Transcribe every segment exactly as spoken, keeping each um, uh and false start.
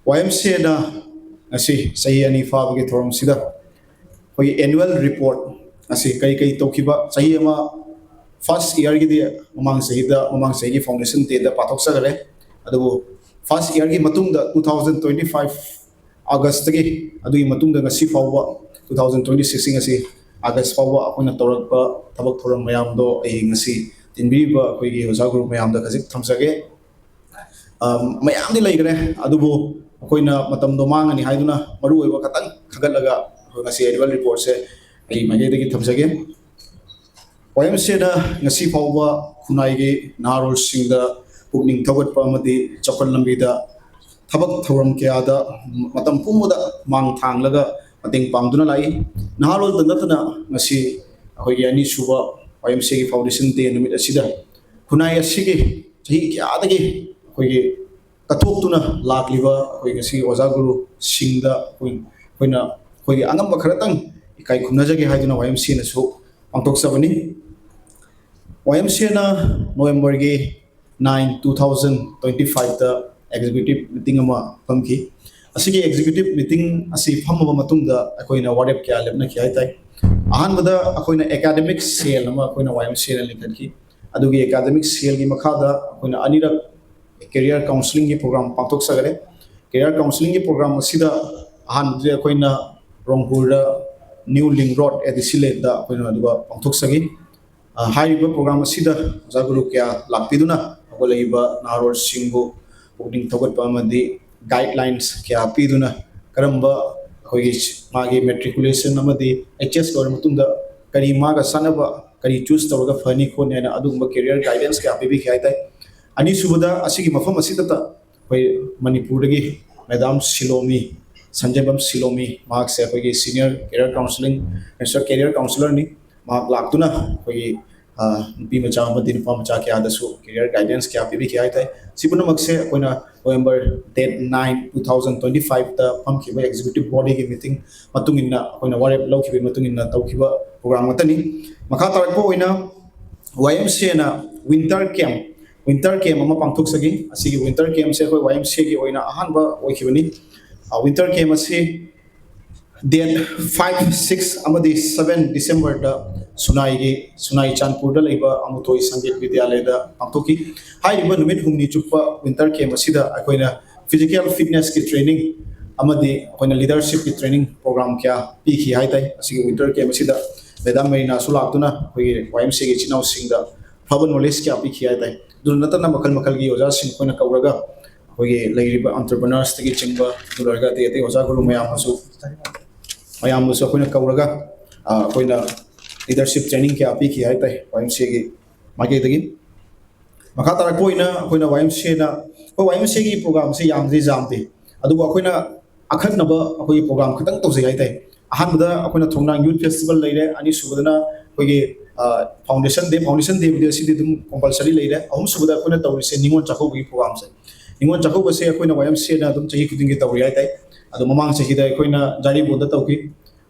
ꯋꯥꯏ M C ꯑꯦꯅ ꯉꯁꯤ ꯆꯍꯤ ꯑꯅꯤ ꯐꯥꯕꯒꯤ ꯊꯧꯔꯝꯁꯤꯗ ꯑꯩꯈꯣꯏꯒꯤ annual report ꯑꯁꯤ ꯀꯔꯤ ꯀꯔꯤ ꯇꯧꯈꯤꯕ, ꯆꯍꯤ ꯑꯃ, first yearꯒꯤꯗꯤ ꯃꯃꯥꯡ ꯆꯍꯤꯗ, ꯃꯃꯥꯡ ꯆꯍꯤꯒꯤ foundation dayꯗ ꯄꯥꯡꯊꯣꯛꯆꯈꯔꯦ꯫ ꯑꯗꯨꯕꯨ first yearꯒꯤ ꯃꯇꯨꯡꯗ two thousand twenty five Augustꯇꯒꯤ ꯑꯗꯨꯒꯤ ꯃꯇꯨꯡꯗ ꯉꯁꯤ ꯐꯥꯎꯕ two thousand twenty sixꯁꯤꯡ ꯑꯁꯤ August ꯐꯥꯎꯕ ꯑꯩꯈꯣꯏꯅ ꯇꯧꯔꯛꯄ ꯊꯕꯛ ꯊꯧꯔꯝ ꯃꯌꯥꯝꯗꯣ ꯑꯩ ꯉꯁꯤ ꯇꯤꯟꯕꯤꯔꯤꯕ ꯑꯩꯈꯣꯏꯒꯤ ꯑꯣꯖꯥ ꯒꯨꯔꯨ ꯃꯌꯥꯝꯗ ꯈꯖꯤꯛ ꯊꯝꯖꯒꯦ꯫ ꯑꯝ, ꯃꯌꯥꯝꯗꯤ ꯂꯩꯈ꯭ꯔꯦ, ꯑꯗꯨꯕꯨ ꯑꯩꯈꯣꯏꯅ ꯃꯇꯝꯗꯣ ꯃꯥꯡꯉꯅꯤ ꯍꯥꯏꯗꯨꯅ ꯃꯔꯨꯑꯣꯏꯕ ꯈꯇꯪ ꯈꯟꯒꯠꯂꯒ ꯑꯩꯈꯣꯏ ꯉꯁꯤ annual reportꯁꯦ ꯑꯩ ꯃꯥꯏꯀꯩꯗꯒꯤ ꯊꯝꯖꯒꯦ꯫ ꯋꯥꯏ ꯑꯦꯝ ꯁꯤ ꯑꯦꯗ ꯉꯁꯤ ꯐꯥꯎꯕ ꯈꯨꯟꯅꯥꯏꯒꯤ ꯅꯍꯥꯔꯣꯜꯁꯤꯡꯗ ꯄꯨꯛꯅꯤꯡ ꯊꯧꯒꯠꯄ ꯑꯃꯗꯤ ꯆꯥꯎꯈꯠ ꯂꯝꯕꯤꯗ ꯊꯕꯛ ꯊꯧꯔꯝ ꯀꯌꯥꯗ ꯃꯇꯝ ꯄꯨꯝꯕꯗ ꯃꯥꯡ ꯊꯥꯡꯂꯒ ꯃꯇꯦꯡ ꯄꯥꯡꯗꯨꯅ ꯂꯥꯛꯏ꯫ ꯅꯍꯥꯔꯣꯜꯗ ꯅꯠꯇꯅ ꯉꯁꯤ ꯑꯩꯈꯣꯏꯒꯤ ꯑꯅꯤꯁꯨꯕ ꯋꯥꯏ ꯑꯦꯝ ꯁꯤ ꯑꯦꯒꯤ foundation day ꯅꯨꯃꯤꯠ ꯑꯁꯤꯗ ꯈꯨꯟꯅꯥꯏ ꯑꯁꯤꯒꯤ ꯆꯍꯤ ꯀꯌꯥꯗꯒꯤ ꯑꯩꯈꯣꯏꯒꯤ ꯀꯠꯊꯣꯛꯇꯨꯅ ꯂꯥꯛꯂꯤꯕ ꯑꯩꯈꯣꯏ ꯉꯁꯤꯒꯤ ꯑꯣꯖꯥ ꯒꯨꯔꯨꯁꯤꯡꯗ ꯑꯩꯈꯣꯏ, ꯑꯩꯈꯣꯏꯅ ꯑꯩꯈꯣꯏꯒꯤ ꯑꯉꯝꯕ ꯈꯔꯇꯪ ꯏꯀꯥꯏ ꯈꯨꯝꯅꯖꯒꯦ ꯍꯥꯏꯗꯨꯅ ꯋꯥꯏ ꯑꯦꯝ ꯁꯤ ꯑꯦꯅꯁꯨ ꯄꯥꯡꯊꯣꯛꯆꯕꯅꯤ꯫ ꯋꯥꯏ ꯑꯦꯝ ꯁꯤ ꯑꯦꯅ Novemberꯒꯤ nine, two thousand twenty fiveꯇ executive meeting ꯑꯃ ꯐꯝꯈꯤ꯫ ꯑꯁꯤꯒꯤ executive meeting ꯑꯁꯤ ꯐꯝꯃꯕ ꯃꯇꯨꯡꯗ ꯑꯩꯈꯣꯏꯅ ꯋꯥꯔꯦꯞ ꯀꯌꯥ ꯂꯦꯞꯅꯈꯤ ꯍꯥꯏ ꯇꯥꯏ꯫ ꯑꯍꯥꯟꯕꯗ ꯑꯩꯈꯣꯏꯅ academic cell ꯑꯃ ꯑꯩꯈꯣꯏꯅ ꯋꯥꯏ ꯑꯦꯝ ꯁꯤ ꯑꯦꯅ ꯂꯤꯡꯈꯠꯈꯤ꯫ ꯑꯗꯨꯒꯤ academic cellꯒꯤ ꯃꯈꯥꯗ ꯑꯩꯈꯣꯏꯅ ꯑꯅꯤꯔꯛ career counselling program ꯄꯥꯡꯊꯣꯛꯆꯈꯔꯦ꯫ Career counselling program ꯑꯁꯤꯗ ꯑꯍꯥꯟꯕꯗꯤ ꯑꯩꯈꯣꯏꯅ ꯔꯣꯡꯄꯨꯔꯗ New Link Road A D C Laneꯗ ꯑꯩꯈꯣꯏꯅ ꯑꯗꯨꯒ ꯄꯥꯡꯊꯣꯛꯆꯈꯤ꯫ ꯑ, ꯍꯥꯏꯔꯤꯕ program ꯑꯁꯤꯗ ꯑꯣꯖꯥ ꯒꯨꯔꯨ ꯀꯌꯥ ꯂꯥꯛꯄꯤꯗꯨꯅ ꯍꯧꯒꯠꯂꯛꯏꯕ ꯅꯍꯥꯔꯣꯜꯁꯤꯡꯕꯨ ꯄꯨꯛꯅꯤꯡ ꯊꯧꯒꯠꯄ ꯑꯃꯗꯤ guidelines ꯀꯌꯥ ꯄꯤꯗꯨꯅ ꯀꯔꯝꯕ ꯑꯩꯈꯣꯏꯒꯤ ꯃꯥꯒꯤ matriculation ꯑꯃꯗꯤ H S ꯂꯣꯏꯔ ꯃꯇꯨꯡꯗ ꯀꯔꯤ ꯃꯥꯒ ꯆꯥꯟꯅꯕ, ꯀꯔꯤ choose ꯇꯧꯔꯒ ꯐꯅꯤ ꯈꯣꯠꯅꯤ ꯍꯥꯏꯅ ꯑꯗꯨꯒꯨꯝꯕ career guidance ꯀꯌꯥ ꯄꯤꯕꯤꯈꯤ ꯍꯥꯏ ꯇꯥꯏ꯫ ꯑꯅꯤꯁꯨꯕꯗ ꯑꯁꯤꯒꯤ ꯃꯐꯝ ꯑꯁꯤꯗꯇ ꯑꯩꯈꯣꯏ ꯃꯅꯤꯄꯨꯔꯗꯒꯤ Madam ꯁꯤꯂꯣꯃꯤ, ꯁꯟꯖꯦꯝꯕꯝ ꯁꯤꯂꯣꯃꯤ, ꯃꯍꯥꯛꯁꯦ ꯑꯩꯈꯣꯏꯒꯤ senior career counselling, career counsellorꯅꯤ꯫ ꯃꯍꯥꯛ ꯂꯥꯛꯇꯨꯅ ꯑꯩꯈꯣꯏꯒꯤ, ꯑ, ꯅꯨꯄꯤ ꯃꯆꯥ ꯑꯃꯗꯤ ꯅꯨꯄꯥ ꯃꯆꯥ ꯀꯌꯥꯗꯁꯨ career guidance ꯀꯌꯥ ꯄꯤꯕꯤꯈꯤ ꯍꯥꯏ ꯇꯥꯏ꯫ ꯁꯤ ꯄꯨꯝꯅꯃꯛꯁꯦ ꯑꯩꯈꯣꯏꯅ November date nine, two thousand twenty fiveꯇ ꯐꯝꯈꯤꯕ executive bodyꯒꯤ meeting ꯃꯇꯨꯡ ꯏꯟꯅ, ꯑꯩꯈꯣꯏꯅ ꯋꯥꯔꯦꯞ ꯂꯧꯈꯤꯕꯒꯤ ꯃꯇꯨꯡ ꯏꯟꯅ ꯇꯧꯈꯤꯕ program ꯉꯥꯛꯇꯅꯤ꯫ ꯃꯈꯥ ꯇꯥꯔꯛꯄ ꯑꯣꯏꯅ ꯋꯥꯏ ꯑꯦꯝ ꯁꯤ ꯑꯦꯅ winter camp ꯋꯤꯟꯇꯔ ꯀꯦꯝ ꯑꯃ ꯄꯥꯡꯊꯣꯛꯆꯈꯤ꯫ ꯑꯁꯤꯒꯤ ꯋꯤꯟꯇꯔ ꯀꯦꯝꯁꯦ ꯑꯩꯈꯣꯏ ꯋꯥꯏ ꯑꯦꯝ ꯁꯤ ꯑꯦꯒꯤ ꯑꯣꯏꯅ ꯑꯍꯥꯟꯕ ꯑꯣꯏꯈꯤꯕꯅꯤ꯫ ꯋꯤꯟꯇꯔ ꯀꯦꯝ ꯑꯁꯤ ꯗꯦꯠ ꯐꯥꯏꯚ, ꯁꯤꯛꯁ ꯑꯃꯗꯤ ꯁꯕꯦꯟ ꯗꯤꯁꯦꯝꯕꯔꯗ ꯁꯨꯅꯥꯏꯒꯤ, ꯁꯨꯅꯥꯏ ꯆꯥꯟꯄꯨꯔꯗ ꯂꯩꯕ ꯑꯃꯨꯊꯣꯏ ꯁꯪꯒꯤꯠ ꯕꯤꯗ꯭ꯌꯥꯂꯌꯗ ꯄꯥꯡꯊꯣꯛꯈꯤ꯫ ꯍꯥꯏꯔꯤꯕ ꯅꯨꯃꯤꯠ ꯍꯨꯝꯅꯤ ꯆꯨꯞꯄ ꯋꯤꯟꯇꯔ ꯀꯦꯝ ꯑꯁꯤꯗ ꯑꯩꯈꯣꯏꯅ ꯐꯤꯖꯤꯀꯦꯜ ꯐꯤꯠꯅꯦꯁꯀꯤ ꯇ꯭ꯔꯦꯅꯤꯡ ꯑꯃꯗꯤ ꯑꯩꯈꯣꯏꯅ ꯂꯤꯗꯔꯁꯤꯞꯀꯤ ꯇ꯭ꯔꯦꯅꯤꯡ ꯄ꯭ꯔꯣꯒ꯭ꯔꯥꯝ ꯀꯌꯥ ꯄꯤꯈꯤ ꯍꯥꯏ ꯇꯥꯏ꯫ ꯑꯁꯤꯒꯤ ꯋꯤꯟꯇꯔ ꯀꯦꯝ ꯑꯁꯤꯗ ꯃꯦꯗꯥꯝ ꯃꯔꯤꯅꯥꯁꯨ ꯂꯥꯛꯇꯨꯅ ꯑꯩꯈꯣꯏꯒꯤ ꯋꯥꯏ ꯑꯦꯝ ꯁꯤ ꯑꯦꯒꯤ ꯏꯆꯤꯟ ꯏꯅꯥꯎꯁꯤꯡꯗ ꯑꯐꯕ ꯅꯣꯂꯦꯖ ꯀꯌꯥ ꯄꯤꯈꯤ ꯍꯥꯏ ꯇꯥꯏ꯫ ꯑꯗꯨ ꯅꯠꯇꯅ ꯃꯈꯜ ꯃꯈꯜꯒꯤ ꯑꯣꯖꯥꯁꯤꯡ ꯑꯩꯈꯣꯏꯅ ꯀꯧꯔꯒ ꯑꯩꯈꯣꯏꯒꯤ ꯂꯩꯔꯤꯕ ꯑꯦꯟꯇꯔꯄ꯭ꯔꯤꯅꯔꯁꯇꯒꯤ ꯆꯤꯡꯕ, ꯑꯗꯨ ꯂꯣꯏꯔꯒ ꯑꯇꯩ ꯑꯇꯩ ꯑꯣꯖꯥ ꯒꯨꯔꯨ ꯃꯌꯥꯝ ꯑꯃꯁꯨ, ꯃꯌꯥꯝ ꯑꯃꯁꯨ ꯑꯩꯈꯣꯏꯅ ꯀꯧꯔꯒ, ꯑ, ꯑꯩꯈꯣꯏꯅ ꯂꯤꯗꯔꯁꯤꯞ ꯇ꯭ꯔꯦꯅꯤꯡ ꯀꯌꯥ ꯄꯤꯈꯤ ꯍꯥꯏ ꯇꯥꯏ ꯋꯥꯏ ꯑꯦꯝ ꯁꯤ ꯑꯦꯒꯤ ꯃꯥꯏꯀꯩꯗꯒꯤ꯫ ꯃꯈꯥ ꯇꯥꯔꯛꯄ ꯑꯣꯏꯅ ꯑꯩꯈꯣꯏꯅ ꯋꯥꯏ ꯑꯦꯝ ꯁꯤ ꯑꯦꯅ, ꯑꯩꯈꯣꯏ ꯋꯥꯏ ꯑꯦꯝ ꯁꯤ ꯑꯦꯒꯤ ꯄ꯭ꯔꯣꯒ꯭ꯔꯥꯝꯁꯦ ꯌꯥꯝꯗꯤ ꯌꯥꯝꯗꯦ, ꯑꯗꯨꯕꯨ ꯑꯩꯈꯣꯏꯅ ꯑꯈꯟꯅꯕ ꯑꯩꯈꯣꯏꯒꯤ ꯄ꯭ꯔꯣꯒ꯭ꯔꯥꯝ ꯈꯛꯇꯪ ꯇꯧꯖꯩ ꯍꯥꯏ ꯇꯥꯏ꯫ ꯑꯍꯥꯟꯕꯗ ꯑꯩꯈꯣꯏꯅ ꯊꯣꯡꯅꯥꯡ ꯌꯨꯠ ꯐꯦꯁꯇꯤꯚꯦꯜ ꯂꯩꯔꯦ, ꯑꯅꯤꯁꯨꯕꯗꯅ ꯑꯩꯈꯣꯏꯒꯤ, ꯑ, ꯐꯥꯎꯟꯗꯦꯁꯟ ꯗꯦ, ꯐꯥꯎꯟꯗꯦꯁꯟ ꯗꯦꯕꯨꯗꯤ ꯑꯁꯤꯗꯤ ꯑꯗꯨꯝ ꯀꯝꯄꯜꯁꯔꯤ ꯂꯩꯔꯦ, ꯑꯍꯨꯝꯁꯨꯕꯗ ꯑꯩꯈꯣꯏꯅ ꯇꯧꯔꯤꯁꯦ ꯅꯤꯉꯣꯜ ꯆꯥꯛꯀꯧꯕꯒꯤ ꯄ꯭ꯔꯣꯒ꯭ꯔꯥꯝꯁꯦ꯫ ꯅꯤꯉꯣꯜ ꯆꯥꯛꯀꯧꯕꯁꯦ ꯑꯩꯈꯣꯏꯅ ꯋꯥꯏ ꯑꯦꯝ ꯁꯤ ꯑꯦꯅ ꯑꯗꯨꯝ ꯆꯍꯤ ꯈꯨꯗꯤꯡꯒꯤ ꯇꯧꯔꯤ ꯍꯥꯏ ꯇꯥꯏ꯫ ꯑꯗꯣ ꯃꯃꯥꯡ ꯆꯍꯤꯗ ꯑꯩꯈꯣꯏꯅ ꯖꯥꯔꯤꯕꯣꯟꯗ ꯇꯧꯈꯤ,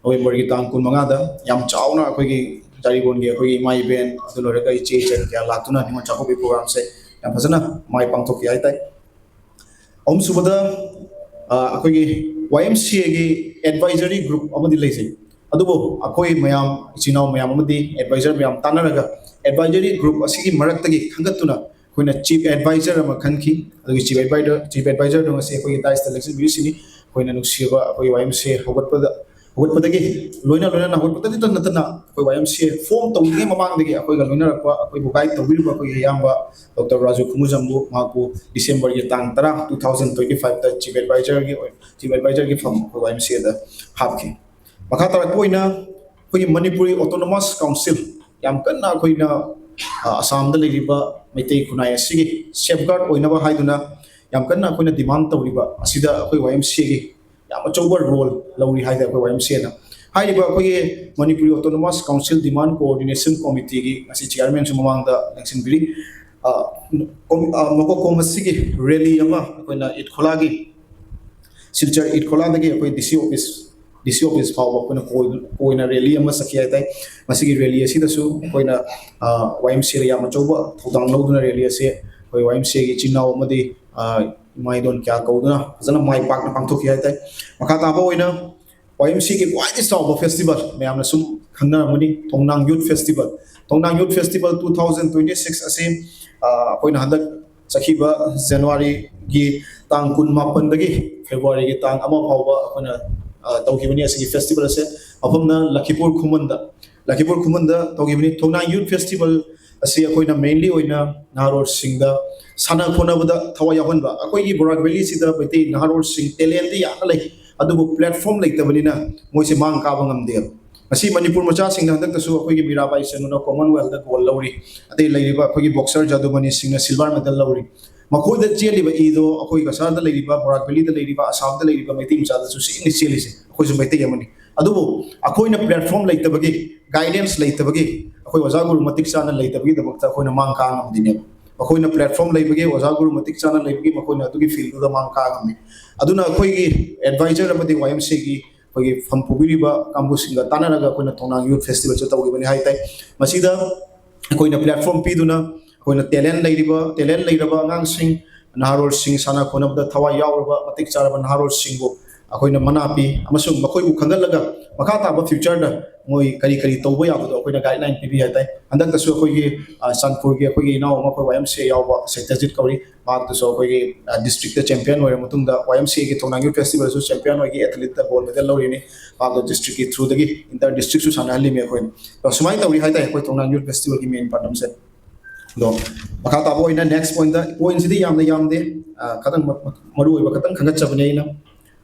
ꯅꯣꯕꯦꯝꯕꯔꯒꯤ ꯇꯥꯡ ꯀꯨꯟꯃꯉꯥꯗ ꯌꯥꯝ ꯆꯥꯎꯅ ꯑꯩꯈꯣꯏꯒꯤ ꯖꯥꯔꯤꯕꯣꯟꯒꯤ ꯑꯩꯈꯣꯏꯒꯤ ꯏꯃꯥ ꯏꯕꯦꯟ, ꯑꯗꯨ ꯂꯣꯏꯔꯒ ꯏꯆꯦ ꯏꯆꯟ ꯀꯌꯥ ꯂꯥꯛꯇꯨꯅ ꯅꯤꯉꯣꯜ ꯆꯥꯛꯀꯧꯕꯒꯤ ꯄ꯭ꯔꯣꯒ꯭ꯔꯥꯝꯁꯦ ꯌꯥꯝ ꯐꯖꯅ ꯃꯥꯏ ꯄꯥꯡꯊꯣꯛꯈꯤ ꯍꯥꯏ ꯇꯥꯏ꯫ ꯑꯍꯨꯝꯁꯨꯕꯗ, ꯑ, ꯑꯩꯈꯣꯏꯒꯤ ꯋꯥꯏ ꯑꯦꯝ ꯁꯤ ꯑꯦꯒꯤ ꯑꯦꯗꯚꯥꯏꯖꯔꯤ ꯒ꯭ꯔꯨꯞ ꯑꯃꯗꯤ ꯂꯩꯖꯩ꯫ ꯑꯗꯨꯕꯨ ꯑꯩꯈꯣꯏ ꯃꯌꯥꯝ, ꯏꯆꯤꯟ ꯏꯅꯥꯎ ꯃꯌꯥꯝ ꯑꯃꯗꯤ ꯑꯦꯗꯚꯥꯏꯖꯔ ꯃꯌꯥꯝ ꯇꯥꯟꯅꯔꯒ ꯑꯦꯗꯚꯥꯏꯖꯔꯤ ꯒ꯭ꯔꯨꯞ ꯑꯁꯤꯒꯤ ꯃꯔꯛꯇꯒꯤ ꯈꯟꯒꯠꯇꯨꯅ ꯑꯩꯈꯣꯏꯅ ꯆꯤꯐ ꯑꯦꯗꯚꯥꯏꯖꯔ ꯑꯃ ꯈꯟꯈꯤ꯫ ꯑꯗꯨꯒꯤ ꯆꯤꯐ ꯑꯦꯗꯚꯥꯏꯖꯔ, ꯆꯤꯐ ꯑꯦꯗꯚꯥꯏꯖꯔꯗꯣ ꯉꯁꯤ ꯑꯩꯈꯣꯏꯒꯤ ꯗꯥꯏꯁꯇ ꯂꯦꯡꯁꯤꯟꯕꯤꯔꯤꯁꯤꯅꯤ꯫ ꯑꯩꯈꯣꯏꯅ ꯅꯨꯡꯁꯤꯔꯕ ꯑꯩꯈꯣꯏ ꯋꯥꯏ ꯑꯦꯝ ꯁꯤ ꯑꯦ ꯍꯧꯒꯠꯄꯗ, ꯍꯧꯒꯠꯄꯗꯒꯤ ꯂꯣꯏꯅ ꯂꯣꯏꯅꯅ ꯍꯧꯒꯠꯄꯗꯒꯤ ꯅꯠꯇꯅ ꯑꯩꯈꯣꯏ ꯋꯥꯏ ꯑꯦꯝ ꯁꯤ ꯑꯦ ꯐꯣꯔꯝ ꯇꯧꯗ꯭ꯔꯤꯉꯩ ꯃꯃꯥꯡꯗꯒꯤ ꯑꯩꯈꯣꯏꯒ ꯂꯣꯏꯅꯔꯛꯄ, ꯑꯩꯈꯣꯏꯕꯨ ꯒꯥꯏꯗ ꯇꯧꯕꯤꯔꯤꯕ ꯑꯩꯈꯣꯏꯒꯤ ꯏꯌꯥꯝꯕ ꯗꯣꯛꯇꯔ ꯔꯥꯖꯨ ꯈꯨꯃꯨꯖꯝꯕꯨ, ꯃꯍꯥꯛꯄꯨ ꯗꯤꯁꯦꯝꯕꯔꯒꯤ ꯇꯥꯡ ꯇꯔꯥ, ꯇꯨ ꯊꯥꯎꯖꯟ ꯇ꯭ꯋꯦꯟꯇꯤ ꯐꯥꯏꯚꯇ ꯆꯤꯐ ꯑꯦꯗꯚꯥꯏꯖꯔꯒꯤ ꯑꯣꯏ-, ꯆꯤꯐ ꯑꯦꯗꯚꯥꯏꯖꯔꯒꯤ ꯐꯝ ꯑꯩꯈꯣꯏ ꯋꯥꯏ ꯑꯦꯝ ꯁꯤ ꯑꯦꯗ ꯍꯥꯞꯈꯤ꯫ ꯃꯈꯥ ꯇꯥꯔꯛꯄ ꯑꯣꯏꯅ ꯑꯩꯈꯣꯏꯒꯤ ꯃꯅꯤꯄꯨꯔꯤ ꯑꯣꯇꯣꯅꯣꯃꯁ ꯀꯥꯎꯟꯁꯤꯜ, ꯌꯥꯝ ꯀꯟꯅ ꯑꯩꯈꯣꯏꯅ, ꯑ, ꯑꯁꯥꯝꯗ ꯂꯩꯔꯤꯕ ꯃꯩꯇꯩ ꯈꯨꯟꯅꯥꯏ ꯑꯁꯤꯒꯤ ꯁꯦꯐꯒꯥꯔꯗ ꯑꯣꯏꯅꯕ ꯍꯥꯏꯗꯨꯅ ꯌꯥꯝ ꯀꯟꯅ ꯑꯩꯈꯣꯏꯅ ꯗꯤꯃꯥꯟ ꯇꯧꯔꯤꯕ ꯑꯁꯤꯗ ꯑꯩꯈꯣꯏ ꯋꯥꯏ ꯑꯦꯝ ꯁꯤ ꯑꯦꯒꯤ ꯌꯥꯝ ꯑꯆꯧꯕ ꯔꯣꯜ ꯂꯧꯔꯤ ꯍꯥꯏꯗꯤ ꯑꯩꯈꯣꯏ ꯋꯥꯏ ꯑꯦꯝ ꯁꯤ ꯑꯦꯅ꯫ ꯍꯥꯏꯔꯤꯕ ꯑꯩꯈꯣꯏꯒꯤ Manipuri autonomous council demand coordination ꯀꯣꯃꯤꯇꯤꯒꯤ ꯉꯁꯤ ꯆꯤꯌꯥꯔꯃꯦꯟꯁꯨ ꯃꯃꯥꯡꯗ ꯂꯦꯡꯁꯤꯟꯕꯤꯔꯤ꯫ ꯑ, ꯀꯣꯝ-, ꯑ, ꯃꯀꯣꯛ ꯀꯣꯝ ꯑꯁꯤꯒꯤ ꯔꯦꯂꯤ ꯑꯃ ꯑꯩꯈꯣꯏꯅ ꯏꯠꯈꯣꯂꯥꯒꯤ, ꯁꯤꯜꯆꯔ ꯏꯠꯈꯣꯂꯥꯗꯒꯤ ꯑꯩꯈꯣꯏ ꯗꯤ ꯁꯤ ꯑꯣꯐꯤꯁ ꯗꯤ ꯁꯤ ꯑꯣꯐꯤꯁ ꯐꯥꯎꯕ ꯑꯩꯈꯣꯏꯅ ꯀꯣꯏ-, ꯀꯣꯏꯅ ꯔꯦꯂꯤ ꯑꯃ ꯆꯠꯈꯤ ꯍꯥꯏ ꯇꯥꯏ꯫ ꯃꯁꯤꯒꯤ ꯔꯦꯂꯤ ꯑꯁꯤꯗꯁꯨ ꯑꯩꯈꯣꯏꯅ ꯋꯥꯏ ꯑꯦꯝ ꯁꯤ ꯑꯦꯗ ꯌꯥꯝ ꯑꯆꯧꯕ ꯊꯧꯗꯥꯡ ꯂꯧꯗꯨꯅ ꯔꯦꯂꯤ ꯑꯁꯤ ꯑꯩꯈꯣꯏ ꯋꯥꯏ ꯑꯦꯝ ꯁꯤ ꯑꯦꯒꯤ ꯏꯆꯤꯟ ꯏꯅꯥꯎ ꯑꯃꯗꯤ ꯑ, ꯏꯃꯥ ꯏꯗꯣꯟ ꯀꯌꯥ ꯀꯧꯗꯨꯅ ꯐꯖꯅ ꯃꯥꯏ ꯄꯥꯛꯅ ꯄꯥꯡꯊꯣꯛꯈꯤ ꯍꯥꯏ ꯇꯥꯏ꯫ ꯃꯈꯥ ꯇꯥꯕ ꯑꯣꯏꯅ ꯋꯥꯏ ꯑꯦꯝ ꯁꯤ ꯑꯦꯒꯤ ꯈ꯭ꯋꯥꯏꯗꯒꯤ ꯆꯥꯎꯕ ꯐꯦꯁꯇꯤꯚꯦꯜ ꯃꯌꯥꯝꯅ ꯁꯨꯝ ꯈꯪꯅꯔꯝꯒꯅꯤ, ꯊꯣꯡꯅꯥꯡ ꯌꯨꯠ ꯐꯦꯁꯇꯤꯚꯦꯜ꯫ ꯊꯣꯡꯅꯥꯡ ꯌꯨꯠ festival two thousand twenty six ꯑꯁꯤ ꯑ, ꯑꯩꯈꯣꯏꯅ ꯍꯟꯗꯛ ꯆꯠꯈꯤꯕ ꯖꯅꯋꯥꯔꯤꯒꯤ ꯇꯥꯡ ꯀꯨꯟ ꯃꯥꯄꯟꯗꯒꯤ ꯐꯦꯕ꯭ꯔꯨꯋꯥꯔꯤꯒꯤ ꯇꯥꯡ ꯑꯃ ꯐꯥꯎꯕ ꯑꯩꯈꯣꯏꯅ, ꯑ, ꯇꯧꯈꯤꯕꯅꯤ꯫ ꯑꯁꯤꯒꯤ ꯐꯦꯁꯇꯤꯚꯦꯜ ꯑꯁꯦ ꯃꯐꯝꯅ ꯂꯈꯤꯄꯨꯔ ꯈꯨꯃꯟꯗ, ꯂꯈꯤꯄꯨꯔ ꯈꯨꯃꯟꯗ ꯇꯧꯈꯤꯕꯅꯤ꯫ ꯊꯣꯡꯅꯥꯡ ꯌꯨꯠ ꯐꯦꯁꯇꯤꯚꯦꯜ ꯑꯁꯤ ꯑꯩꯈꯣꯏꯅ mainly ꯑꯣꯏꯅ ꯅꯍꯥꯔꯣꯜꯁꯤꯡꯗ ꯁꯥꯟꯅ ꯈꯣꯠꯅꯕꯗ ꯊꯋꯥꯏ ꯌꯥꯎꯍꯟꯕ꯫ ꯑꯩꯈꯣꯏꯒꯤ ꯕꯣꯔꯥꯛ ꯚꯦꯂꯤꯁꯤꯗ ꯃꯩꯇꯩ ꯅꯍꯥꯔꯣꯜꯁꯤꯡ talentꯇꯤ ꯌꯥꯝꯅ ꯂꯩ, ꯑꯗꯨꯕꯨ platform ꯂꯩꯇꯕꯅꯤꯅ ꯃꯣꯏꯁꯦ ꯃꯥꯡ ꯀꯥꯕ ꯉꯝꯗꯦꯕ꯫ ꯉꯁꯤ ꯃꯅꯤꯄꯨꯔ ꯃꯆꯥꯁꯤꯡꯅ ꯍꯟꯗꯛꯇꯁꯨ ꯑꯩꯈꯣꯏꯒꯤ ꯃꯤꯔꯥꯕꯥꯏ ꯆꯅꯨꯅ Commonwealthꯗ gold ꯂꯧꯔꯤ, ꯑꯇꯩ ꯂꯩꯔꯤꯕ ꯑꯩꯈꯣꯏꯒꯤ boxer ꯖꯥꯗꯨꯃꯅꯤ ꯁꯤꯡꯅ silver medal ꯂꯧꯔꯤ꯫ ꯃꯈꯣꯏꯗ ꯆꯦꯜꯂꯤꯕ ꯏꯗꯣ ꯑꯩꯈꯣꯏ ꯀꯁꯥꯔꯗ ꯂꯩꯔꯤꯕ, ꯕꯣꯔꯥꯛ ꯚꯦꯂꯤꯗ ꯂꯩꯔꯤꯕ, ꯑꯁꯥꯝꯗ ꯂꯩꯔꯤꯕ ꯃꯩꯇꯩ ꯃꯆꯥꯗꯁꯨ ꯆꯦꯜꯂꯤ, ꯆꯦꯜꯂꯤꯁꯦ ꯑꯩꯈꯣꯏꯁꯨ ꯃꯩꯇꯩ ꯑꯃꯅꯤ꯫ ꯑꯗꯨꯕꯨ ꯑꯩꯈꯣꯏꯅ platform ꯂꯩꯇꯕꯒꯤ, guidance ꯂꯩꯇꯕꯒꯤ, ꯑꯩꯈꯣꯏ ꯑꯣꯖꯥ ꯒꯨꯔꯨ ꯃꯇꯤꯛ ꯆꯥꯅ ꯂꯩꯇꯕꯒꯤꯗꯃꯛꯇ ꯑꯩꯈꯣꯏꯅ ꯃꯥꯡ ꯀꯥ ꯉꯝꯗꯦꯅꯦꯕ꯫ ꯑꯩꯈꯣꯏꯅ platform ꯂꯩꯕꯒꯤ, ꯑꯣꯖꯥ ꯒꯨꯔꯨ ꯃꯇꯤꯛ ꯆꯥꯅ ꯂꯩꯕꯒꯤ ꯃꯈꯣꯏꯅ ꯑꯗꯨꯒꯤ fieldꯗꯨꯗ ꯃꯥꯡ ꯀꯥ ꯉꯝꯃꯤ꯫ ꯑꯗꯨꯅ ꯑꯩꯈꯣꯏꯒꯤ advisor ꯑꯃꯗꯤ ꯋꯥꯏ ꯑꯦꯝ ꯁꯤ ꯑꯦꯒꯤ ꯑꯩꯈꯣꯏꯒꯤ ꯐꯝ ꯄꯨꯕꯤꯔꯤꯕ ꯀꯥꯡꯕꯨꯁꯤꯡꯒ ꯇꯥꯟꯅꯔꯒ ꯑꯩꯈꯣꯏꯅ ꯊꯣꯡꯅꯥꯡ ꯌꯨꯠ ꯐꯦꯁꯇꯤꯚꯦꯜꯁꯦ ꯇꯧꯈꯤꯕꯅꯤ ꯍꯥꯏ ꯇꯥꯏ꯫ ꯃꯁꯤꯗ ꯑꯩꯈꯣꯏꯅ platform ꯄꯤꯗꯨꯅ ꯑꯩꯈꯣꯏꯅ talent ꯂꯩꯔꯤꯕ, talent ꯂꯩꯔꯕ ꯑꯉꯥꯡꯁꯤꯡ, ꯅꯍꯥꯔꯣꯜꯁꯤꯡ, ꯁꯥꯟꯅ ꯈꯣꯠꯅꯕꯗ ꯊꯋꯥꯏ ꯌꯥꯎꯔꯕ, ꯃꯇꯤꯛ ꯆꯥꯔꯕ ꯅꯍꯥꯔꯣꯜꯁꯤꯡꯕꯨ ꯑꯩꯈꯣꯏꯅ ꯃꯅꯥ ꯄꯤ ꯑꯃꯁꯨꯡ ꯃꯈꯣꯏꯕꯨ ꯈꯟꯒꯠꯂꯒ ꯃꯈꯥ ꯇꯥꯕ futureꯗ ꯃꯣꯏ ꯀꯔꯤ ꯀꯔꯤ ꯇꯧꯕ ꯌꯥꯕꯗꯣ ꯑꯩꯈꯣꯏꯅ guideline ꯄꯤꯕꯤ ꯍꯥꯏ ꯇꯥꯏ꯫ ꯍꯟꯗꯛꯇꯁꯨ ꯑꯩꯈꯣꯏꯒꯤ, ꯑ, ꯆꯥꯟꯄꯨꯔꯒꯤ ꯑꯩꯈꯣꯏꯒꯤ ꯏꯅꯥꯎ ꯑꯃ ꯑꯩꯈꯣꯏ ꯋꯥꯏ ꯑꯦꯝ ꯁꯤ ꯑꯦ ꯌꯥꯎꯕ ꯁꯩꯇꯖꯤꯠ ꯀꯧꯔꯤ, ꯃꯍꯥꯛꯇꯨꯁꯨ ꯑꯩꯈꯣꯏꯒꯤ, ꯑ, districtꯇ champion ꯑꯣꯏꯔ ꯃꯇꯨꯡꯗ ꯋꯥꯏ ꯑꯦꯝ ꯁꯤ ꯑꯦꯒꯤ ꯊꯣꯡꯅꯥꯡ ꯌꯨꯠ ꯐꯦꯁꯇꯤꯚꯦꯜꯁꯨ champion ꯑꯣꯏꯈꯤ, athleteꯇ gold medal ꯂꯧꯔꯤꯅꯤ꯫ ꯃꯍꯥꯛꯇꯣ districtꯀꯤ throughꯗꯒꯤ inter districtꯁꯨ ꯁꯥꯟꯅꯍꯜꯂꯤꯃꯤ ꯑꯩꯈꯣꯏꯅ꯫ ꯑꯗꯣ ꯁꯨꯃꯥꯏꯅ ꯇꯧꯔꯤ ꯍꯥꯏ ꯇꯥꯏ ꯑꯩꯈꯣꯏ ꯊꯣꯡꯅꯥꯡ ꯌꯨꯠ ꯐꯦꯁꯇꯤꯚꯦꯜꯒꯤ main ꯄꯥꯟꯗꯝꯁꯦ꯫ ꯑꯗꯣ ꯃꯈꯥ ꯇꯥꯕ ꯑꯣꯏꯅ next pointꯇ, pointꯁꯤꯗꯤ ꯌꯥꯝꯅ ꯌꯥꯝꯗꯦ, ꯑ, ꯈꯇꯪ ꯃ-, ꯃ-, ꯃꯔꯨ ꯑꯣꯏꯕ ꯈꯇꯪ ꯈꯟꯒꯠꯆꯕꯅꯦ ꯑꯩꯅ꯫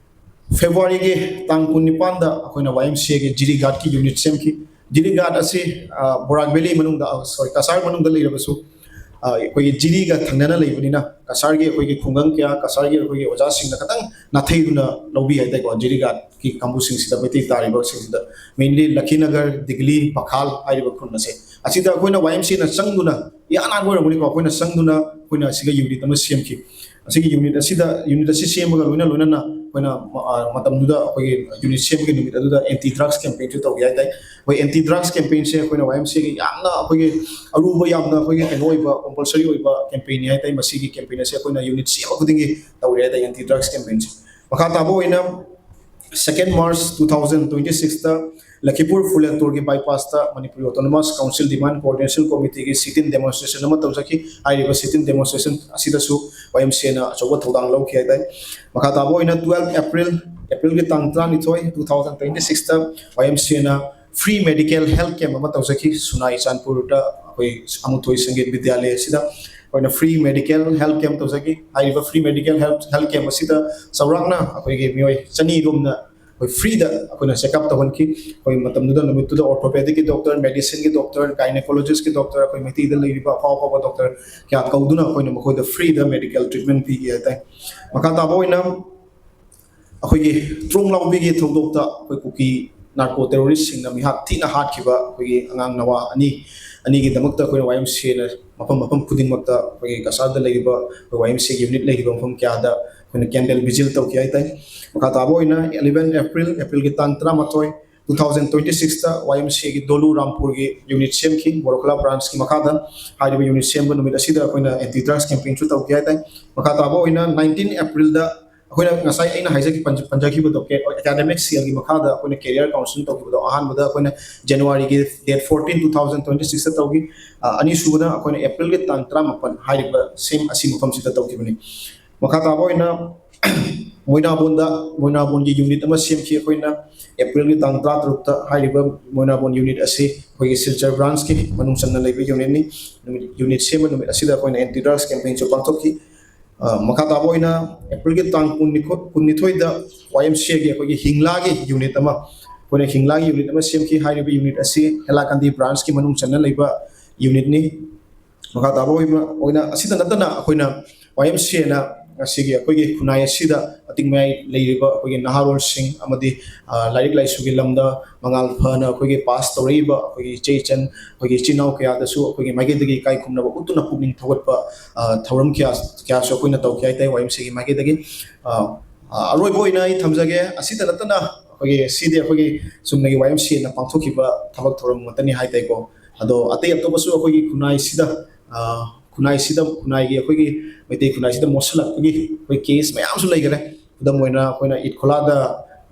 ꯐꯦꯕ꯭ꯔꯨꯋꯥꯔꯤꯒꯤ ꯇꯥꯡ ꯀꯨꯟꯅꯤꯄꯥꯟꯗ ꯑꯩꯈꯣꯏꯅ ꯋꯥꯏ ꯑꯦꯝ ꯁꯤ ꯑꯦꯒꯤ ꯖꯤꯔꯤ ꯘꯥꯠꯀꯤ unit ꯁꯦꯝꯈꯤ꯫ ꯖꯤꯔꯤ ꯘꯥꯠ ꯑꯁꯤ, ꯑ, ꯕꯣꯔꯥꯛ ꯚꯦꯂꯤ ꯃꯅꯨꯡꯗ, ꯑ, sorry, ꯀꯁꯥꯔ ꯃꯅꯨꯡꯗ ꯂꯩꯔꯕꯁꯨ, ꯑ, ꯑꯩꯈꯣꯏꯒꯤ ꯖꯤꯔꯤꯒ ꯊꯪꯅꯅ ꯂꯩꯕꯅꯤꯅ ꯀꯁꯥꯔꯒꯤ ꯑꯩꯈꯣꯏꯒꯤ ꯈꯨꯡꯒꯪ ꯀꯌꯥ, ꯀꯁꯥꯔꯒꯤ ꯑꯩꯈꯣꯏꯒꯤ ꯑꯣꯖꯥꯁꯤꯡꯅ ꯈꯇꯪ ꯅꯥꯊꯩꯗꯨꯅ ꯂꯧꯕꯤ ꯍꯥꯏ ꯇꯥꯏꯀꯣ꯫ ꯖꯤꯔꯤ ꯘꯥꯠꯀꯤ ꯀꯥꯡꯕꯨꯁꯤꯡꯁꯤꯗ, ꯃꯩꯇꯩ ꯇꯥꯔꯤꯕꯁꯤꯡꯁꯤꯗ, mainly ꯂꯈꯤꯅꯒꯔ, ꯗꯤꯒꯂꯤ, ꯄꯈꯥꯜ ꯍꯥꯏꯔꯤꯕ ꯈꯨꯟ ꯑꯁꯦ꯫ ꯑꯁꯤꯗ ꯑꯩꯈꯣꯏꯅ ꯋꯥꯏ ꯑꯦꯝ ꯁꯤ ꯑꯦꯅ ꯆꯪꯗꯨꯅ, ꯏꯍꯥꯟ ꯍꯥꯟꯕ ꯑꯣꯏꯔꯝꯒꯅꯤꯀꯣ, ꯑꯩꯈꯣꯏꯅ ꯆꯪꯗꯨꯅ ꯑꯩꯈꯣꯏꯅ ꯑꯁꯤꯒ unit ꯑꯃ ꯁꯦꯝꯈꯤ꯫ ꯑꯁꯤꯒꯤ unit ꯑꯁꯤꯗ, unit ꯑꯁꯤ ꯁꯦꯝꯕꯒ ꯂꯣꯏꯅ ꯂꯣꯏꯅꯅ ꯑꯩꯈꯣꯏꯅ ꯃ- ꯑ, ꯃꯇꯝꯗꯨꯗ ꯑꯩꯈꯣꯏꯒꯤ ꯌꯨꯅꯤꯠ ꯁꯦꯝꯕꯒꯤ ꯅꯨꯃꯤꯠ ꯑꯗꯨꯗ ꯑꯦꯟꯇꯤ ꯗ꯭ꯔꯒꯁ ꯀꯦꯝꯄꯦꯟꯁꯨ ꯇꯧꯒꯦ ꯍꯥꯏ ꯇꯥꯏ꯫ ꯑꯩꯈꯣꯏ ꯑꯦꯟꯇꯤ ꯗ꯭ꯔꯒꯁ ꯀꯦꯝꯄꯦꯟꯁꯦ ꯑꯩꯈꯣꯏꯅ ꯋꯥꯏ ꯑꯦꯝ ꯁꯤꯒꯤ ꯌꯥꯝꯅ ꯑꯩꯈꯣꯏꯒꯤ ꯑꯔꯨꯕ, ꯌꯥꯝꯅ ꯑꯩꯈꯣꯏꯒꯤ ꯀꯩꯅꯣ ꯑꯣꯏꯕ, ꯀꯝꯄꯜꯁꯔꯤ ꯑꯣꯏꯕ ꯀꯦꯝꯄꯦꯟꯅꯤ ꯍꯥꯏ ꯇꯥꯏ꯫ ꯃꯁꯤꯒꯤ ꯀꯦꯝꯄꯦꯟ ꯑꯁꯦ ꯑꯩꯈꯣꯏꯅ ꯌꯨꯅꯤꯠ ꯁꯦꯝꯕ ꯈꯨꯗꯤꯡꯒꯤ ꯇꯧꯔꯦ ꯍꯥꯏ ꯇꯥꯏ, ꯑꯦꯟꯇꯤ ꯗ꯭ꯔꯒꯁ ꯀꯦꯝꯄꯦꯟꯁꯦ꯫ ꯃꯈꯥ ꯇꯥꯕ ꯑꯣꯏꯅ second March two thousand twenty sixꯇ ꯂꯈꯤꯄꯨꯔ ꯐꯨꯂꯦꯟꯇꯣꯔꯒꯤ ꯕꯥꯏꯄꯥꯁꯇ Manipur autonomous council demand coordination ꯀꯣꯃꯤꯇꯤꯒꯤ ꯁꯤꯠ ꯏꯟ ꯗꯦꯃꯣꯟꯁꯇ꯭ꯔꯦꯁꯟ ꯑꯃ ꯇꯧꯖꯈꯤ꯫ ꯍꯥꯏꯔꯤꯕ ꯁꯤꯠ ꯏꯟ ꯗꯦꯃꯣꯟꯁꯇ꯭ꯔꯦꯁꯟ ꯑꯁꯤꯗꯁꯨ ꯋꯥꯏ ꯑꯦꯝ ꯁꯤ ꯑꯦꯅ ꯑꯆꯧꯕ ꯊꯧꯗꯥꯡ ꯂꯧꯈꯤ ꯍꯥꯏ ꯇꯥꯏ꯫ ꯃꯈꯥ ꯇꯥꯕ ꯑꯣꯏꯅ twelve April, ꯑꯦꯄ꯭ꯔꯤꯜꯒꯤ ꯇꯥꯡ ꯇꯔꯥꯅꯤꯊꯣꯏ, two thousand twenty sixꯇ ꯋꯥꯏ ꯑꯦꯝ ꯁꯤ ꯑꯦꯅ ꯐ꯭ꯔꯤ ꯃꯦꯗꯤꯀꯦꯜ ꯍꯦꯜꯊ ꯀꯦꯝꯞ ꯑꯃ ꯇꯧꯖꯈꯤ ꯁꯨꯅꯥ ꯏꯆꯥꯟꯄꯨꯔꯗ, ꯑꯩꯈꯣꯏ ꯑꯃꯨꯊꯣꯏ ꯁꯪꯒꯤꯠ ꯕꯤꯗ꯭ꯌꯥꯂꯌ ꯑꯁꯤꯗ ꯑꯩꯈꯣꯏꯅ ꯐ꯭ꯔꯤ ꯃꯦꯗꯤꯀꯦꯜ ꯍꯦꯜꯊ ꯀꯦꯝꯞ ꯇꯧꯖꯈꯤ꯫ ꯍꯥꯏꯔꯤꯕ free medical health health camp ꯑꯁꯤꯗ ꯆꯥꯎꯔꯥꯛꯅ ꯑꯩꯈꯣꯏꯒꯤ ꯃꯤꯑꯣꯏ ꯆꯅꯤ ꯔꯣꯝꯅ ꯑꯩꯈꯣꯏ ꯐ꯭ꯔꯤꯗ ꯑꯩꯈꯣꯏꯅ ꯆꯦꯛꯑꯞ ꯇꯧꯍꯟꯈꯤ꯫ ꯑꯩꯈꯣꯏ ꯃꯇꯝꯗꯨꯗ, ꯅꯨꯃꯤꯠꯇꯨꯗ ꯑꯣꯔꯊꯣꯄꯦꯗꯤꯛꯀꯤ ꯗꯣꯛꯇꯔ, ꯃꯦꯗꯤꯁꯤꯟꯒꯤ ꯗꯣꯛꯇꯔ, ꯒꯥꯏꯅꯣꯀꯣꯂꯣꯖꯤꯁꯀꯤ ꯗꯣꯛꯇꯔ, ꯑꯩꯈꯣꯏ ꯃꯩꯇꯩꯗ ꯂꯩꯔꯤꯕ ꯑꯐꯥꯎ ꯑꯐꯥꯎꯕ ꯗꯣꯛꯇꯔ ꯀꯌꯥ ꯀꯧꯗꯨꯅ ꯑꯩꯈꯣꯏꯅ ꯃꯈꯣꯏꯗ ꯐ꯭ꯔꯤꯗ ꯃꯦꯗꯤꯀꯦꯜ ꯇ꯭ꯔꯤꯠꯃꯦꯟ ꯄꯤꯈꯤ ꯍꯥꯏ ꯇꯥꯏ꯫ ꯃꯈꯥ ꯇꯥꯕ ꯑꯣꯏꯅ ꯑꯩꯈꯣꯏꯒꯤ ꯇ꯭ꯔꯣꯡ ꯂꯥꯎꯕꯤꯒꯤ ꯊꯧꯗꯣꯛꯇ ꯑꯩꯈꯣꯏ ꯀꯨꯀꯤ ꯅꯥꯔꯀꯣ ꯇꯦꯔꯣꯔꯤꯁꯁꯤꯡꯅ ꯃꯤꯍꯥꯠ ꯊꯤꯅ ꯍꯥꯠꯈꯤꯕ ꯑꯩꯈꯣꯏꯒꯤ ꯑꯉꯥꯡ ꯅꯋꯥ ꯑꯅꯤ, ꯑꯅꯤꯒꯤꯗꯃꯛꯇ ꯑꯩꯈꯣꯏꯅ ꯋꯥꯏ ꯑꯦꯝ ꯁꯤ ꯑꯦꯅ ꯃꯐꯝ ꯃꯐꯝ ꯈꯨꯗꯤꯡꯃꯛꯇ, ꯑꯩꯈꯣꯏꯒꯤ ꯀꯁꯥꯔꯗ ꯂꯩꯔꯤꯕ ꯑꯩꯈꯣꯏ ꯋꯥꯏ ꯑꯦꯝ ꯁꯤ ꯑꯦꯒꯤ ꯌꯨꯅꯤꯠ ꯂꯩꯔꯤꯕ ꯃꯐꯝ ꯀꯌꯥꯗ ꯑꯩꯈꯣꯏꯅ ꯀꯦꯟꯗꯜ ꯚꯤꯖꯤꯜ ꯇꯧꯈꯤ ꯍꯥꯏ ꯇꯥꯏ꯫ ꯃꯈꯥ ꯇꯥꯕ ꯑꯣꯏꯅ eleven April, ꯑꯦꯄ꯭ꯔꯤꯜꯒꯤ ꯇꯥꯡ ꯇꯔꯥꯃꯥꯊꯣꯏ, two thousand twenty sixꯇ ꯋꯥꯏ ꯑꯦꯝ ꯁꯤ ꯑꯦꯒꯤ ꯗꯣꯂꯨ ꯔꯥꯝꯄꯨꯔꯒꯤ ꯌꯨꯅꯤꯠ ꯁꯦꯝꯈꯤ, ꯕꯣꯔꯣꯈꯂꯥ ꯕ꯭ꯔꯥꯟꯁꯀꯤ ꯃꯈꯥꯗ꯫ ꯍꯥꯏꯔꯤꯕ ꯌꯨꯅꯤꯠ ꯁꯦꯝꯕ ꯅꯨꯃꯤꯠ ꯑꯁꯤꯗ ꯑꯩꯈꯣꯏꯅ ꯑꯦꯟꯇꯤ ꯗ꯭ꯔꯒꯁ ꯀꯦꯝꯄꯦꯟꯁꯨ ꯇꯧꯈꯤ ꯍꯥꯏ ꯇꯥꯏ꯫ ꯃꯈꯥ ꯇꯥꯕ ꯑꯣꯏꯅ nineteen Aprilꯗ ꯑꯩꯈꯣꯏꯅ ꯉꯁꯥꯏ ꯑꯩꯅ ꯍꯥꯏꯖꯈꯤ-, ꯄꯟꯖ-, ꯄꯟꯖꯈꯤꯕꯗꯣ, ꯀꯦ-, ꯑꯦꯀꯥꯗꯃꯤꯛ ꯁꯦꯜꯒꯤ ꯃꯈꯥꯗ ꯑꯩꯈꯣꯏꯅ ꯀꯦꯔꯤꯌꯔ ꯀꯥꯎꯟꯁꯤꯂꯤꯡ ꯇꯧꯈꯤꯕꯗꯣ, ꯑꯍꯥꯟꯕꯗ ꯑꯩꯈꯣꯏꯅ Januaryꯒꯤ date fourteen, two thousand twenty sixꯇ ꯇꯧꯈꯤ꯫ ꯑ, ꯑꯅꯤꯁꯨꯕꯗ ꯑꯩꯈꯣꯏꯅ ꯑꯦꯄ꯭ꯔꯤꯜꯒꯤ ꯇꯥꯡ ꯇꯔꯥꯃꯥꯄꯟ, ꯍꯥꯏꯔꯤꯕ ꯁꯦꯝ ꯑꯁꯤ ꯃꯐꯝꯁꯤꯗ ꯇꯧꯈꯤꯕꯅꯤ꯫ ꯃꯈꯥ ꯇꯥꯕ ꯑꯣꯏꯅ ꯃꯣꯏꯅꯥꯕꯣꯟꯗ, ꯃꯣꯏꯅꯥꯕꯣꯟꯒꯤ ꯌꯨꯅꯤꯠ ꯑꯃ ꯁꯦꯝꯈꯤ ꯑꯩꯈꯣꯏꯅ꯫ ꯑꯦꯄ꯭ꯔꯤꯜꯒꯤ ꯇꯥꯡ ꯇꯔꯥꯇꯔꯨꯛꯇ ꯍꯥꯏꯔꯤꯕ ꯃꯣꯏꯅꯥꯕꯣꯟ ꯌꯨꯅꯤꯠ ꯑꯁꯤ ꯑꯩꯈꯣꯏꯒꯤ ꯁꯤꯜꯆꯔ ꯕ꯭ꯔꯥꯟꯁꯀꯤ ꯃꯅꯨꯡ ꯆꯟꯅ ꯂꯩꯕ ꯌꯨꯅꯤꯠꯅꯤ꯫ ꯅꯨꯃꯤꯠ, ꯌꯨꯅꯤꯠ ꯁꯦꯝꯕ ꯅꯨꯃꯤꯠ ꯑꯁꯤꯗ ꯑꯩꯈꯣꯏꯅ ꯑꯦꯟꯇꯤ ꯗ꯭ꯔꯒꯁ ꯀꯦꯝꯄꯦꯟꯁꯨ ꯄꯥꯡꯊꯣꯛꯈꯤ꯫ ꯑ, ꯃꯈꯥ ꯇꯥꯕ ꯑꯣꯏꯅ ꯑꯦꯄ꯭ꯔꯤꯜꯒꯤ ꯇꯥꯡ ꯀꯨꯟꯅꯤꯊꯣꯏ, ꯀꯨꯟꯅꯤꯊꯣꯏꯗ ꯋꯥꯏ ꯑꯦꯝ ꯁꯤ ꯑꯦꯒꯤ ꯑꯩꯈꯣꯏꯒꯤ ꯍꯤꯡꯂꯥꯒꯤ ꯌꯨꯅꯤꯠ ꯑꯃ, ꯑꯩꯈꯣꯏꯅ ꯍꯤꯡꯂꯥꯒꯤ ꯌꯨꯅꯤꯠ ꯑꯃ ꯁꯦꯝꯈꯤ꯫ ꯍꯥꯏꯔꯤꯕ ꯌꯨꯅꯤꯠ ꯑꯁꯤ ꯍꯦꯂꯥꯀꯥꯟꯗꯤ ꯕ꯭ꯔꯥꯟꯁꯀꯤ ꯃꯅꯨꯡ ꯆꯟꯅ ꯂꯩꯕ ꯌꯨꯅꯤꯠꯅꯤ꯫ ꯃꯈꯥ ꯇꯥꯕ ꯑꯣꯏꯕ ꯑꯣꯏꯅ, ꯑꯁꯤꯗ ꯅꯠꯇꯅ ꯑꯩꯈꯣꯏꯅ ꯋꯥꯏ ꯑꯦꯝ ꯁꯤ ꯑꯦꯅ ꯉꯁꯤꯒꯤ ꯑꯩꯈꯣꯏꯒꯤ ꯈꯨꯟꯅꯥꯏ ꯑꯁꯤꯗ ꯑꯇꯤꯡ ꯃꯌꯥꯏ ꯂꯩꯔꯤꯕ ꯑꯩꯈꯣꯏꯒꯤ ꯅꯍꯥꯔꯣꯜꯁꯤꯡ ꯑꯃꯗꯤ, ꯑ, ꯂꯥꯏꯔꯤꯛ ꯂꯥꯏꯁꯨꯒꯤ ꯂꯝꯗ ꯃꯉꯥꯜ ꯐꯅ ꯑꯩꯈꯣꯏꯒꯤ ꯄꯥꯁ ꯇꯧꯔꯛꯏꯕ ꯑꯩꯈꯣꯏꯒꯤ ꯏꯆꯦ ꯏꯆꯟ, ꯑꯩꯈꯣꯏꯒꯤ ꯏꯆꯤꯟ ꯏꯅꯥꯎ ꯀꯌꯥꯗꯁꯨ ꯑꯩꯈꯣꯏꯒꯤ ꯃꯥꯏꯀꯩꯗꯒꯤ ꯏꯀꯥꯏ ꯈꯨꯝꯅꯕ ꯎꯠꯇꯨꯅ ꯄꯨꯛꯅꯤꯡ ꯊꯧꯒꯠꯄ, ꯑ, ꯊꯧꯔꯝ ꯀꯌꯥ, ꯀꯌꯥꯁꯨ ꯑꯩꯈꯣꯏꯅ ꯇꯧꯈꯤ ꯍꯥꯏ ꯇꯥꯏ ꯋꯥꯏ ꯑꯦꯝ ꯁꯤ ꯑꯦꯒꯤ ꯃꯥꯏꯀꯩꯗꯒꯤ꯫ ꯑ, ꯑ, ꯑꯔꯣꯏꯕ ꯑꯣꯏꯅ ꯑꯩ ꯊꯝꯖꯒꯦ, ꯑꯁꯤꯗ ꯅꯠꯇꯅ ꯑꯩꯈꯣꯏꯒꯤ ꯁꯤꯗꯤ ꯑꯩꯈꯣꯏꯒꯤ ꯆꯨꯝꯅꯒꯤ ꯋꯥꯏ ꯑꯦꯝ ꯁꯤ ꯑꯦꯅ ꯄꯥꯡꯊꯣꯛꯈꯤꯕ ꯊꯕꯛ ꯊꯧꯔꯝ ꯉꯥꯛꯇꯅꯤ ꯍꯥꯏ ꯇꯥꯏꯀꯣ꯫ ꯑꯗꯣ ꯑꯇꯩ ꯑꯇꯣꯞꯄꯁꯨ ꯑꯩꯈꯣꯏꯒꯤ ꯈꯨꯟꯅꯥꯏꯁꯤꯗ, ꯑ, ꯈꯨꯟꯅꯥꯏꯁꯤꯗ, ꯈꯨꯟꯅꯥꯏꯒꯤ, ꯑꯩꯈꯣꯏꯒꯤ ꯃꯩꯇꯩ ꯈꯨꯟꯅꯥꯏꯁꯤꯗ ꯃꯣꯠꯁꯤꯜꯂꯛꯄꯒꯤ ꯑꯩꯈꯣꯏ ꯀꯦꯁ ꯃꯌꯥꯝꯁꯨ ꯂꯩꯈꯔꯦ꯫ ꯈꯨꯗꯝ ꯑꯣꯏꯅ ꯑꯩꯈꯣꯏꯅ ꯏꯠ ꯈꯣꯂꯥꯗ,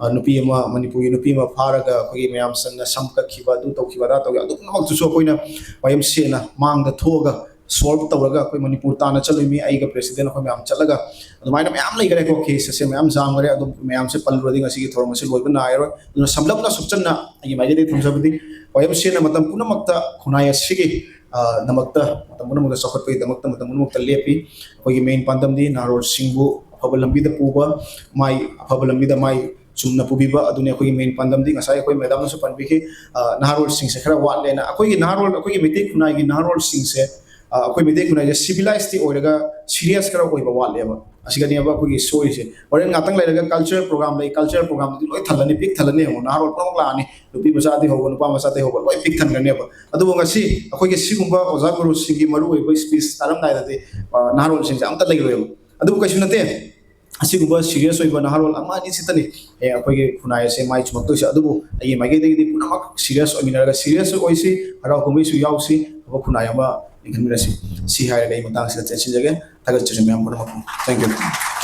ꯑ, ꯅꯨꯄꯤ ꯑꯃ, ꯃꯅꯤꯄꯨꯔꯒꯤ ꯅꯨꯄꯤ ꯑꯃ ꯐꯥꯔꯒ ꯑꯩꯈꯣꯏꯒꯤ ꯃꯌꯥꯝ ꯆꯪꯅ ꯁꯝ ꯀꯛꯈꯤꯕ, ꯑꯗꯨ ꯇꯧꯈꯤꯕ, ꯑꯗꯥ ꯇꯧꯈꯤꯕ, ꯑꯗꯨ ꯄꯨꯝꯅꯃꯛꯇꯨꯁꯨ ꯑꯩꯈꯣꯏꯅ ꯋꯥꯏ ꯑꯦꯝ ꯁꯤ ꯑꯦꯅ ꯃꯥꯡꯗ ꯊꯣꯛꯑꯒ ꯁꯣꯜꯕ ꯇꯧꯔꯒ ꯑꯩꯈꯣꯏ ꯃꯅꯤꯄꯨꯔ ꯇꯥꯟꯅ ꯆꯠꯂꯨꯃꯤ, ꯑꯩꯒ ꯄ꯭ꯔꯦꯁꯤꯗꯦꯟ ꯑꯩꯈꯣꯏ ꯃꯌꯥꯝ ꯆꯠꯂꯒ꯫ ꯑꯗꯨꯃꯥꯏꯅ ꯃꯌꯥꯝ ꯂꯩꯈꯔꯦꯀꯣ, ꯀꯦꯁ ꯑꯁꯦ ꯃꯌꯥꯝ ꯌꯥꯝꯈ꯭ꯔꯦ꯫ ꯑꯗꯨꯝ ꯃꯌꯥꯝꯁꯦ ꯄꯜꯂꯨꯔꯗꯤ ꯉꯁꯤꯒꯤ ꯊꯧꯔꯝ ꯑꯁꯤ ꯂꯣꯏꯕ ꯅꯥꯏꯔꯣꯏ꯫ ꯑꯗꯨꯅ ꯁꯝꯂꯞꯅ ꯁꯨꯞꯆꯟꯅ ꯑꯩꯒꯤ ꯃꯥꯏꯀꯩꯗꯒꯤ ꯊꯝꯖꯕꯗꯤ, ꯋꯥꯏ ꯑꯦꯝ ꯁꯤ ꯑꯦꯅ ꯃꯇꯝ ꯄꯨꯝꯅꯃꯛꯇ ꯈꯨꯟꯅꯥꯏ ꯑꯁꯤꯒꯤ, ꯑ, ꯗꯃꯛꯇ, ꯃꯇꯝ ꯄꯨꯝꯅꯃꯛꯇ ꯆꯥꯎꯈꯠꯄꯒꯤꯗꯃꯛꯇ ꯃꯇꯝ ꯄꯨꯝꯅꯃꯛꯇ ꯂꯦꯞꯄꯤ꯫ ꯑꯩꯈꯣꯏꯒꯤ ꯃꯦꯟ ꯄꯥꯟꯗꯝꯗꯤ ꯅꯍꯥꯔꯣꯜꯁꯤꯡꯕꯨ ꯑꯐꯕ ꯂꯝꯕꯤꯗ ꯄꯨꯕ, ꯃꯥꯏ, ꯑꯐꯕ ꯂꯝꯕꯤꯗ ꯃꯥꯏ ꯆꯨꯝꯅ ꯄꯨꯕꯤꯕ ꯑꯗꯨꯅꯤ ꯑꯩꯈꯣꯏꯒꯤ ꯃꯦꯟ ꯄꯥꯟꯗꯝꯗꯤ꯫ ꯉꯁꯥꯏ ꯑꯩꯈꯣꯏ ꯃꯦꯗꯥꯝꯅꯁꯨ ꯄꯟꯕꯤꯈꯤ, ꯑ, ꯅꯍꯥꯔꯣꯜꯁꯤꯡꯁꯦ ꯈꯔ ꯋꯥꯠꯂꯦꯅ꯫ ꯑꯩꯈꯣꯏꯒꯤ ꯅꯍꯥꯔꯣꯜ, ꯑꯩꯈꯣꯏꯒꯤ ꯃꯩꯇꯩ ꯈꯨꯟꯅꯥꯏꯒꯤ ꯅꯍꯥꯔꯣꯜꯁꯤꯡꯁꯦ, ꯑ, ꯑꯩꯈꯣꯏ ꯃꯩꯇꯩ ꯈꯨꯟꯅꯥꯏꯁꯦ ꯁꯤꯚꯤꯂꯥꯏꯁꯇꯤ ꯑꯣꯏꯔꯒ ꯁꯤꯔꯤꯌꯁ ꯈꯔ ꯑꯣꯏꯕ ꯋꯥꯠꯂꯦꯕ꯫ ꯑꯁꯤꯒꯅꯦꯕ ꯑꯩꯈꯣꯏꯒꯤ ꯁꯣꯏꯔꯤꯁꯦ꯫ ꯍꯣꯔꯦꯟ ꯉꯥꯛꯇꯪ ꯂꯩꯔꯒ ꯀꯜꯆꯔꯦꯜ ꯄ꯭ꯔꯣꯒ꯭ꯔꯥꯝ ꯂꯩ, ꯀꯜꯆꯔꯦꯜ ꯄ꯭ꯔꯣꯒ꯭ꯔꯥꯝꯗꯨꯗꯤ ꯂꯣꯏ ꯊꯜꯂꯅꯤ, ꯄꯤꯛ ꯊꯜꯂꯅꯤ꯫ ꯌꯦꯡꯉꯣ, ꯅꯍꯥꯔꯣꯜ ꯄꯨꯝꯅꯃꯛ ꯂꯥꯛꯑꯅꯤ, ꯅꯨꯄꯤ ꯃꯆꯥꯗꯒꯤ ꯍꯧꯕ, ꯅꯨꯄꯥ ꯃꯆꯥꯗꯒꯤ ꯍꯧꯕ ꯂꯣꯏ ꯄꯤꯛ ꯊꯟꯈ꯭ꯔꯅꯦꯕ꯫ ꯑꯗꯨꯕꯨ ꯉꯁꯤ ꯑꯩꯈꯣꯏꯒꯤ ꯁꯤꯒꯨꯝꯕ ꯑꯣꯖꯥ ꯒꯨꯔꯨꯁꯤꯡꯒꯤ ꯃꯔꯨꯑꯣꯏꯕ ꯁ꯭ꯄꯤꯆ ꯇꯥꯔꯝꯗꯥꯏꯗꯗꯤ, ꯑ, ꯅꯍꯥꯔꯣꯜꯁꯤꯡꯁꯦ ꯑꯝꯇ ꯂꯩꯔꯣꯏꯕ꯫ ꯑꯗꯨꯕꯨ ꯀꯩꯁꯨ ꯅꯠꯇꯦ, ꯑꯁꯤꯒꯨꯝꯕ ꯁꯤꯔꯤꯌꯁ ꯑꯣꯏꯕ ꯅꯍꯥꯔꯣꯜ ꯑꯃ ꯑꯅꯤ ꯁꯤꯇꯅꯤ, ꯑꯦ, ꯑꯩꯈꯣꯏꯒꯤ ꯈꯨꯟꯅꯥꯏ ꯑꯁꯦ ꯃꯥꯏ ꯆꯨꯝꯃꯛꯇꯣꯏꯁꯦ꯫ ꯑꯗꯨꯕꯨ ꯑꯩꯒꯤ ꯃꯥꯏꯀꯩꯗꯒꯤꯗꯤ ꯄꯨꯝꯅꯃꯛ ꯁꯤꯔꯤꯌꯁ ꯑꯣꯏꯃꯤꯟꯅꯔꯒ, ꯁꯤꯔꯤꯌꯁ ꯑꯣꯏꯁꯤ, ꯍꯔꯥꯎ ꯀꯨꯝꯍꯩꯁꯨ ꯌꯥꯎꯁꯤ, ꯑꯐꯕ ꯈꯨꯟꯅꯥꯏ ꯑꯃ ꯂꯤꯡꯍꯟꯃꯤꯟꯅꯁꯤ꯫ ꯁꯤ ꯍꯥꯏꯔꯒ ꯑꯩ ꯃꯇꯥꯡꯁꯤꯗ ꯇꯦꯟꯁꯤꯟꯖꯒꯦ꯫ ꯊꯥꯒꯠꯆꯔꯤ ꯃꯌꯥꯝ ꯄꯨꯝꯅꯃꯛꯄꯨ꯫ Thank you꯫